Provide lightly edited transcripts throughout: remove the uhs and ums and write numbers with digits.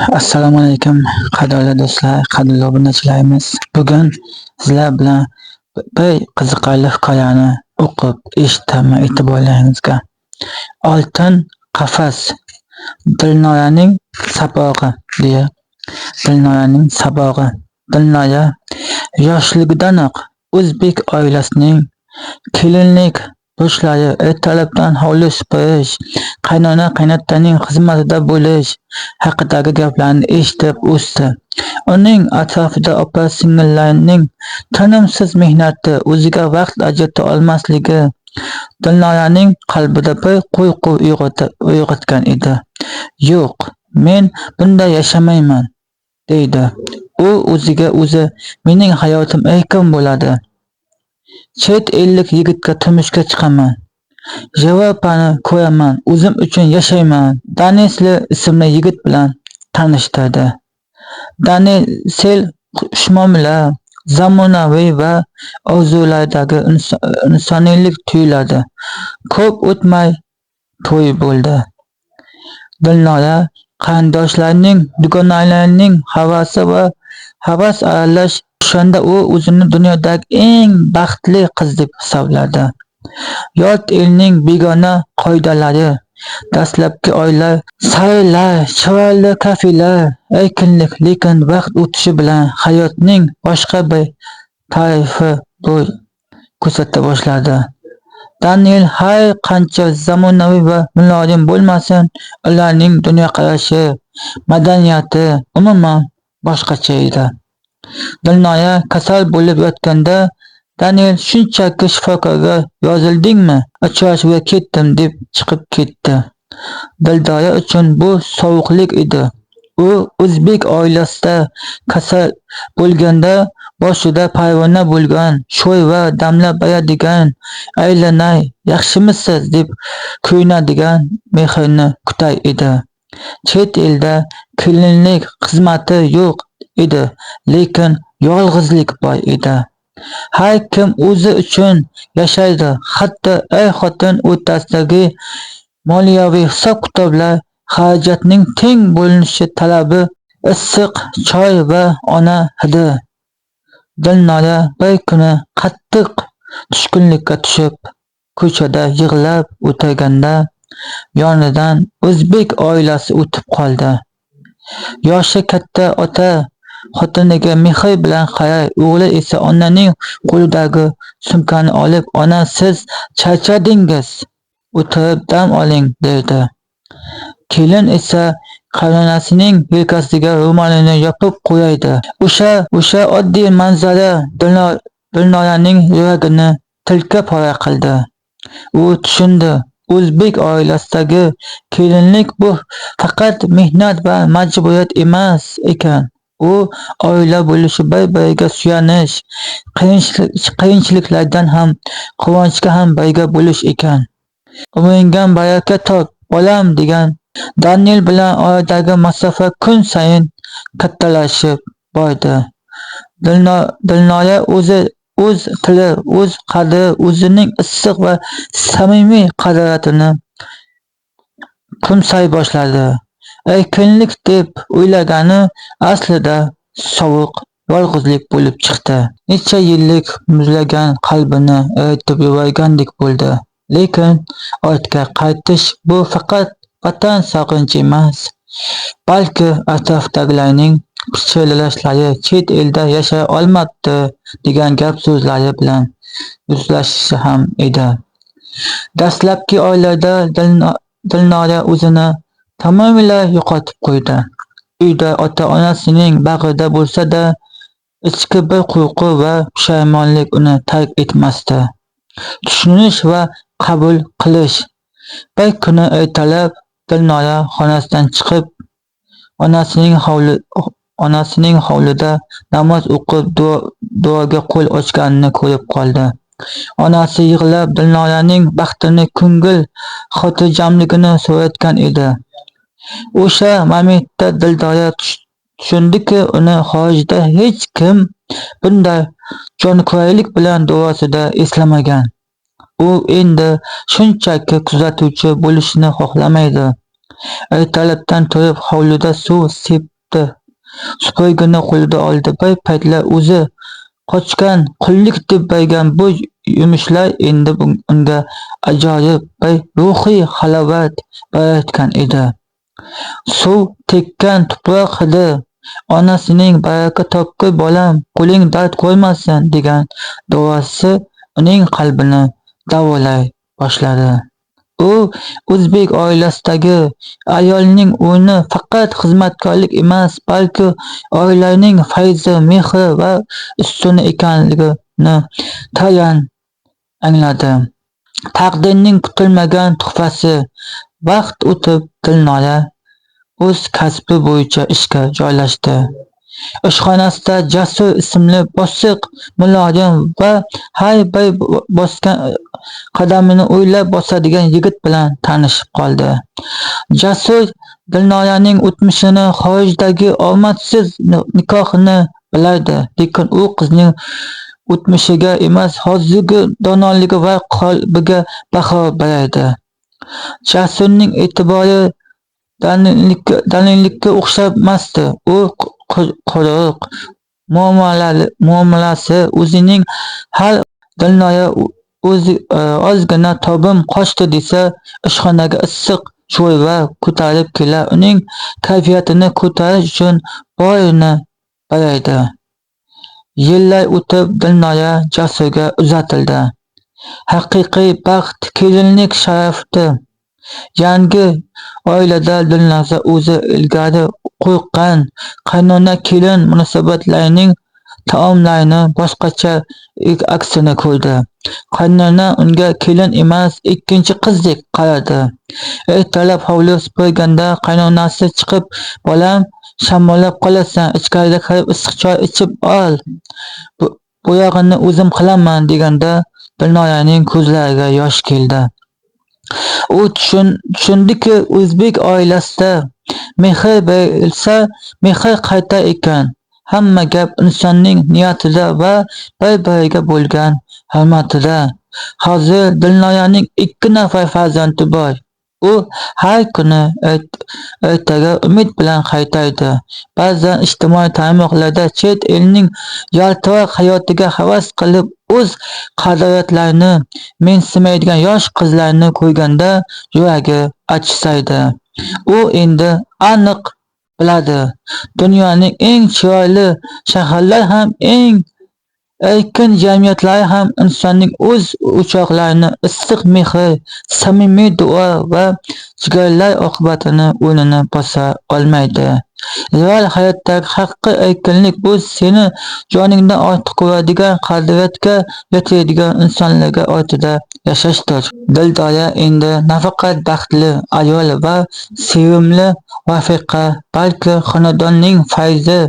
Assalomu alaykum, qadrli do'stlar, qadrli obunachilarimiz. Bugun sizlar bilan bir qiziqarli hikoyani o'qib eshitaman e'tiborlaringizga. Oltin qafas, Dilnoraning sabog'i deya. Dilnoraning sabog'i. Dilnora yoshligidanoq o'zbek oilasining kelinlik burchlari, ertalabdan hovli supurish, qaynona qaynotaning xizmatida bo'lish haqidagi gaplarni eshitib o'sdi. Uning atrofida opa-singillarining tinimsiz mehnati, o'ziga vaqt ajrata olmasligi Dilnoraning qalbida bir qo'rquv uyg'otgan edi. "Yo'q, men bunday yashamayman", deydi u o'ziga o'zi, "Mening hayotim erkin bo'ladi. Chet ellik yigitga turmushga chiqaman. Yevropani ko'raman, o'zim uchun yashayman." Danisel ismli yigit bilan tanishtirdi. Danisel xushmuomala, zamonaviy va orzulardagi insoniylik tuyuladi. Ko'p o'tmay to'y bo'ldi. Dilnora qarindoshlarining, dugonalarining havasi va havas aralash o'shanda u o'zini dunyodagi eng baxtli qiz deb hisobladi. Yot elning begona qoidalari, dastlabki oylar, sayrlar, chiroyli kafelar, erkinlik, lekin vaqt o'tishi bilan hayotning boshqa bir tarifi bo'y ko'rsata boshladi. Daniel har qancha zamonaviy va muloyim bo'lmasin, ularning dunyoqarashi, madaniyati umuman boshqacha edi. Dilnora kasal bo'lib yotganda Daniel shunchaki shifokorga yozildingmi, uchrashuvga ketdim deb chiqib ketdi. Dildora uchun bu sovuqlik edi. U o'zbek oilasida kasal bo'lganda boshida parvona bo'lgan, sho'rva damlab beradigan, aylanay, yaxshimisiz deb kuyunadigan mehrni kutar edi. Chet elda kelinlik xizmati yo'q edi, lekin yolg'izlik bor edi. Har kim o'zi uchun yashaydi, hatto er-xotin o'rtasidagi moliyaviy hisob-kitoblar, xarajatning teng bo'linishi talabi, issiq choy va ona hidi. Dilnora bir kuni qattiq tushkunlikka tushib, ko'chada yig'lab o'tirganda yonidan o'zbek oilasi o'tib qoldi. Yoshi katta ota xotiniga mehr bilan qarar, o'g'li esa onaning qo'lidagi sumkani olib, "Ona, siz charchadingiz, o'tirib dam oling", derdi. Kelin esa qaynonasining yelkasiga ro'molini yopib qo'yardi. O'sha oddiy manzara Dilnoraning yuragini tilka-pora qildi. U tushundi, o'zbek oilasidagi kelinlik bu faqat mehnat va majburiyat emas ekan. U oila bo'lishi, bir-biriga suyanish, qiyinchiliklardan ham, quvonchga ham birga bo'lish ekan. "Umringdan baraka top, bolam", degan Daniel bilan oradagi masofa kun sayin kattalashib bordi. Dilnora o'z tili, o'z qadri, o'zining issiq va samimiy qadriyatini qo'msay boshladi. Erkinlik deb o'ylagani aslida sovuq yolg'izlik bo'lib chiqdi. Necha yillik muzlagan qalbini eritib yuborgandek bo'ldi. Lekin ortga qaytish bu faqat vatan sog'inchi emas, balki atrofdagilarning pichirlashlari, chet elda yashay olmabdi degan gap-so'zlari bilan yuzlashishi ham edi. Dastlabki oylarda Dilnora o'zini tamomila yo'qotib qo'ydi. Uyda ota-onasining bag'rida bo'lsa-da, ichki bir qo'rquv va pushaymonlik uni tark etmasdi. Tushunish va qabul qilish. Bir kuni ertalab Dilnora xonasidan chiqib, onasining hovlida namoz o'qib duoga qo'l ochganini ko'rib qoldi. Onasi yig'lab Dilnoraning baxtini, ko'ngil xotirjamligini so'rayotgan edi. O'sha momentda Dildora tushundiki, uni xorijda hech kim bunday jonkuyarlik bilan duosida eslamagan. U endi shunchaki kuzatuvchi bo'lishni xohlamaydi. Ertalabdan turib hovlida suv tutdi. Supurgini qo'liga oldi. Bir paytlar o'zi qochgan, qullik deb bilgan bu yumushlar endi unga ajoyib bir ruhiy halovat berayotgan edi. Suv tekkan tuproq hidi, onasining "Baraka topgur bolam, qo'ling dard ko'rmasin" degan duosi uning qalbini davolay boshladi. U o'zbek oilasidagi ayolning o'rni faqat xizmatkorlik emas, balki oilaning fayzi, mehri va ustuni ekanligini tayan angladi. Taqdirning kutilmagan tuhfasi. Vaqt o'tib Dilnora o'z kasbi bo'yicha ishga joylashdi. Ishxonasida Jasur ismli bosiq, muloyim va har bir bosgan qadamini o'ylab bosadigan yigit bilan tanishib qoldi. Jasur Dilnoraning o'tmishini, xorijdagi omadsiz nikohini bilardi, lekin u qizning o'tmishiga emas, hozirgi donoligi va qalbiga baho berardi. Jasurning e'tibori Danilnikka o'xshamasdi. U quruq muomalasi, o'zining har Dilnora o'zi ozgina tobim qochdi desa, ishxonaga issiq sho'rva ko'tarib kelar, uning kayfiyatini ko'tarish uchun borini berardi. Yillar o'tib Dilnora Jasurga uzatildi. Haqiqiy baxt kelinlik sharafi. Yangi oilada Dilnoza o'zi ilgari qo'rqqan qaynona-kelin munosabatlarining taomlarini boshqacha aksini ko'rdi. Qaynona unga kelin emas, ikkinchi qizdek qaradi. Ertalab hovli supurganda qaynonasi chiqib, "Bolam, shamollab qolasan, ichkariga kirib issiq choy ichib ol. Buyog'ini o'zim qilaman" deganda Dilnoraning ko'zlariga yosh keldi. U tushundiki, o'zbek oilasida mehr berilsa, mehr qaytar ekan. Hamma gap insonning niyatida va bir-biriga bo'lgan hurmatida. Hozir Dilnoraning 2 nafar farzandi bor. U har kuni ertaga umid bilan qaytadi. Ba'zan ijtimoiy tarmoqlarda chet elning yaltiroq hayotiga havas qilib, o'z qadriyatlarini mensimaydigan yosh qizlarni ko'rganda yuragi achisaydi. U endi aniq biladi: dunyoning eng chiroyli shaharlari ham, eng erkin jamiyatlari ham insonning o'z o'choqlarini issiq mehr, samimiy duo va jigarlar oqibatini o'rnini bosa olmaydi. Real hayotdagi haqiqiy erkinlik bu seni joningdan ortiq ko'radigan, qadriyatga yetadigan insonlarga ortida yashashdir. Dildora endi nafaqat baxtli ayol va sevimli rafiqa, balki xonadonning fayzi,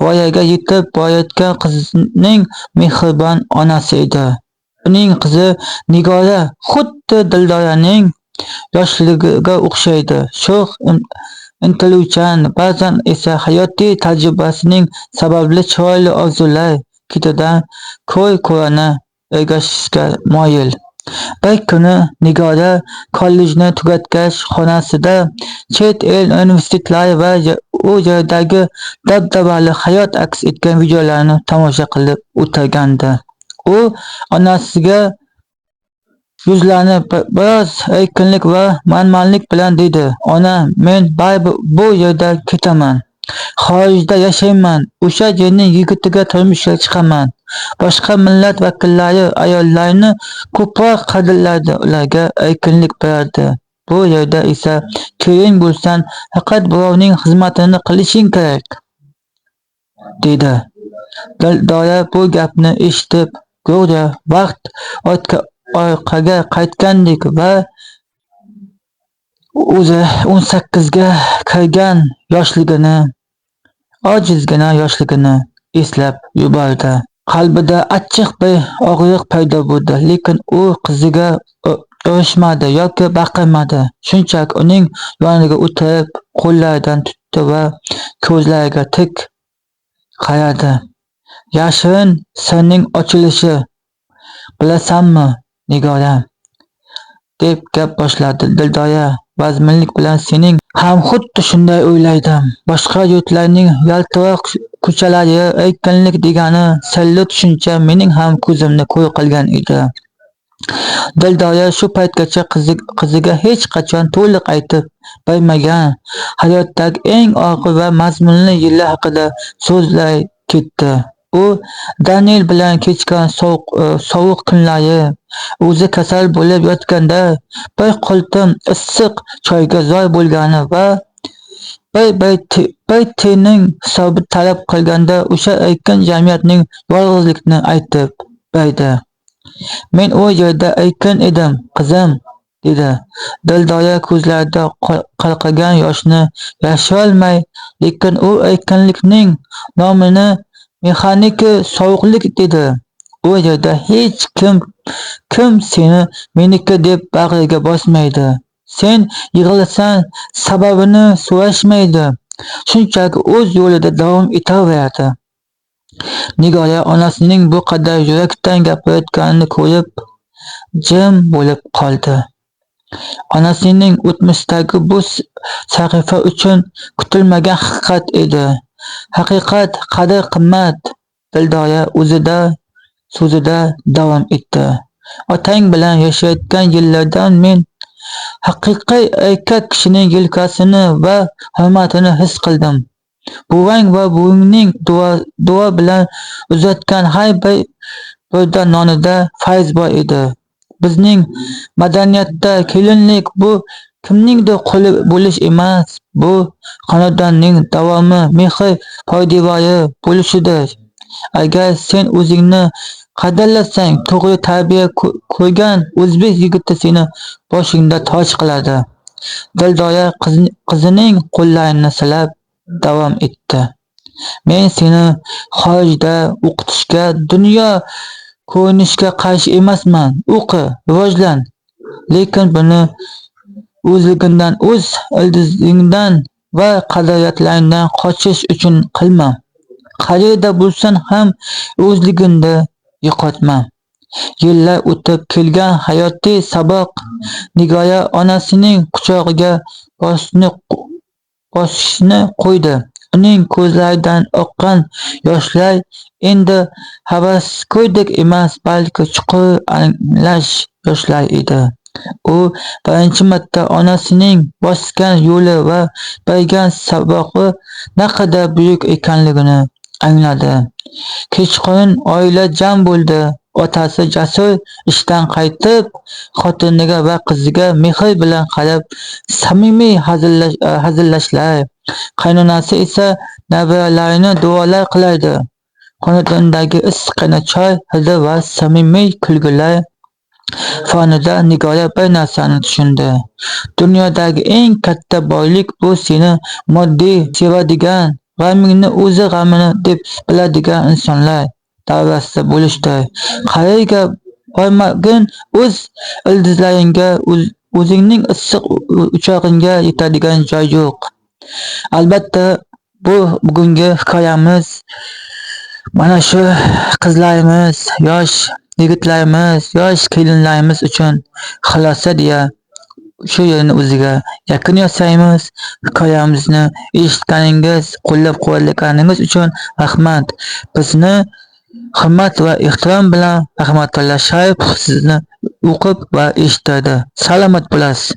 voyaga yetib borayotgan qizining mehribon onasi edi. Uning qizi Nigora xuddi Dildoraning yoshligiga o'xshaydi. Sho'x, intiluvchan, ba'zan esa hayotiy tajribasining sababli chiroyli orzular ketidan ko'r-ko'rona ergashishga moyil. Bir kuni Nigora kollejni tugatgach, xonasida chet el universitetlari va u yerdagi dabdabali hayot aks etgan videolarni tomosha qilib o'tirgandi. U onasiga yuzlanib, biroz erkinlik va manmanlik bilan dedi: "Ona, men baribir bu yerdan ketaman. Xorijda yashayman, o'sha yerning yigitiga turmushga chiqaman. Boshqa millat vakillari ayollarni ko'proq qadrlaydi, ularga erkinlik beradi. Bu yerda esa kelin bo'lsang, faqat birovning xizmatini qilishing kerak", dedi. Dildora bu gapni eshitib, go'yo vaqt orqaga qaytgandek va o'zi 18 ga kirgan yoshligini, ojizgina yoshligini eslab yubordi. Qalbida achchiq bir og'riq paydo bo'ldi, lekin u qiziga urishmadi yoki baqirmadi. Shunchaki uning yoniga o'tirib, qo'llaridan tutdi va ko'zlariga tik qaradi. Yashirin sirning ochilishi. "Bilasanmi, Nigoram", deb gap boshladi Dildora. vazminlik bilan sening ham xuddi shunday o'ylaydim. Boshqa yurtlarning yaltiroq ko'chalari, erkinlik degani sirli tushuncha mening ham ko'zimni ko'r qilgan edi. Dildora shu paytgacha qiziga hech qachon to'liq aytib bermagan hayotdagi eng og'ir va mazmunli yillar haqida so'zlay ketdi. U Daniel bilan kechgan sovuq kunlari, o'zi kasal bo'lib yotganda bir qultum issiq choyga zor bo'lgani va bir tiyinning hisobi talab qilganda o'sha erkin jamiyatning yolg'izlikni aytib berdi. Men u yerda erkin edim, qizim, dedi. Dildora ko'zlarida qalqigan yoshni yashirolmay, lekin u erkinlikning nomini mexaniki sovuqlik dedi. U yerda hech kim seni meniki deb bag'riga bosmaydi. Sen yig'lasang sababini so'rashmaydi. Shunchaki o'z yo'lida davom etaveradi. Nigora onasining bu qadar yurakdan gapirayotganini ko'rib, jim bo'lib qoldi. Onasining o'tmishdagi bu sahifa uchun kutilmagan haqiqat edi. Haqiqat qadr-qimmat. Dildora so'zida davom etdi. Otang bilan yashayotgan yillardan men haqiqiy erkak kishining yelkasini va hurmatini his qildim. Buvang va buvingning duo bilan uzatgan har bir burda nonida fayz bor edi. Bizning madaniyatda kelinlik bu kimningdir quli bo'lish emas, bu xonadonning davomi, mehr poydevori bo'lishidir. Agar sen o'zingni qadrlasang, to'g'ri tarbiya ko'rgan o'zbek yigiti seni boshingda toj qiladi. Dildora qizining qo'llarini silab davom etdi. Men seni xorijda o'qitishga, dunyo ko'rinishga qarshi emasman. O'qi, rivojlan. Lekin buni o'zligingdan, o'z ildizingdan va qadriyatlaringdan qochish uchun qilma. Qayerda bo'lsang ham o'zligingni yo'qotma. Yillar o'tib kelgan hayotiy saboq. Nigora onasining quchog'iga boshini qo'ydi. Uning ko'zlaridan oqqan yoshlar endi havasko'ydek emas, balki chuqur anglash yoshlari edi. U birinchi marta onasining bosgan yo'li va bergan sabog'i naqadar buyuk ekanligini angladi. Kechqurun oila jam bo'ldi. Otasi Jasur ishdan qaytib, xotiniga va qiziga mehr bilan qarab, samimiy hazillashlar. Qaynonasi esa nabiralarini duolar qilardi. Xonadondagi issiqqina choy hidi va samimiy kulgilar fonida Nigora bir narsani tushundi. Dunyodagi eng katta boylik bu seni moddiy sevadigan, g'amingni o'zi g'amini deb biladigan insonlar davrasida bo'lishdir. Qayerga bormagin, o'z ildizlaringga, o'zingning issiq o'chog'ingga yetadigan joy yo'q. Albatta, bu bugungi hikoyamiz mana shu qizlarimiz, yosh yigitlarimiz, yosh kelinlarimiz uchun xulosa deya shu yerni o'ziga yakun yasaymiz. Hikoyamizni eshitganingiz, qo'llab-quvvatlaganingiz uchun rahmat. Bizni hurmat va ehtirom bilan Rahmatullo Sharipov sizni o'qib va eshittirdi. Salomat bo'lasiz.